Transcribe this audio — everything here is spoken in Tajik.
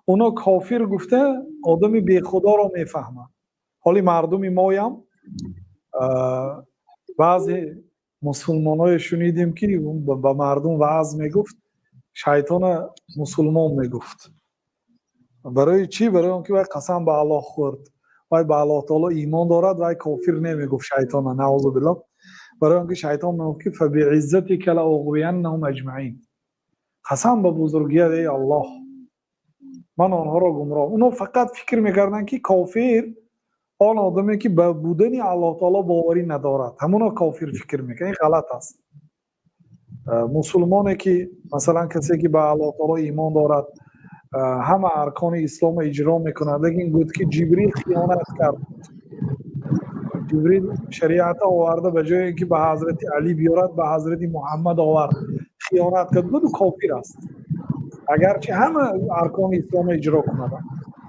Оно кофир гуфта одами бехудоро мефаҳманд. Ҳоли мардуми моям баъзе мусулмоное шунидем, ки ба мардум ваъз мегуфт, шайтона мусулмон мегуфт. Барои чӣ? Барои он ки вай қасам ба Аллоҳ хӯрд, вай ба Аллоҳ таоло имон дорад, вай кофир не, мегуфт шайтона, наъузу биллоҳ. Барои он ки шайтон мегуфт, ки فبعزتك لأغوينهم أجمعين, қасам ба бузургият, эй Аллоҳ, ман онҳоро гумроҳ. Онҳо фақат фикр мекарданд, ки кофир он одаме, ки ба будани Аллоҳ таоло боварӣ надорад, ҳамоно кофир фикр мекунад. Ин ғалат аст. Мусулмоне ки, масалан, касе ки ба Аллоҳ таоло имон дорад, ҳама аркони исломро иҷро мекунад, лекин гуфт, ки Ҷибрил хиёнат кард, Ҷибрил шариата оварда, ба ҷое ки ба ҳазрати Алӣ биёрад, ба ҳазрати Муҳаммад овард, хиёнат кард, буду кофир аст, агарчи ҳама аркони исломро иҷро кунад.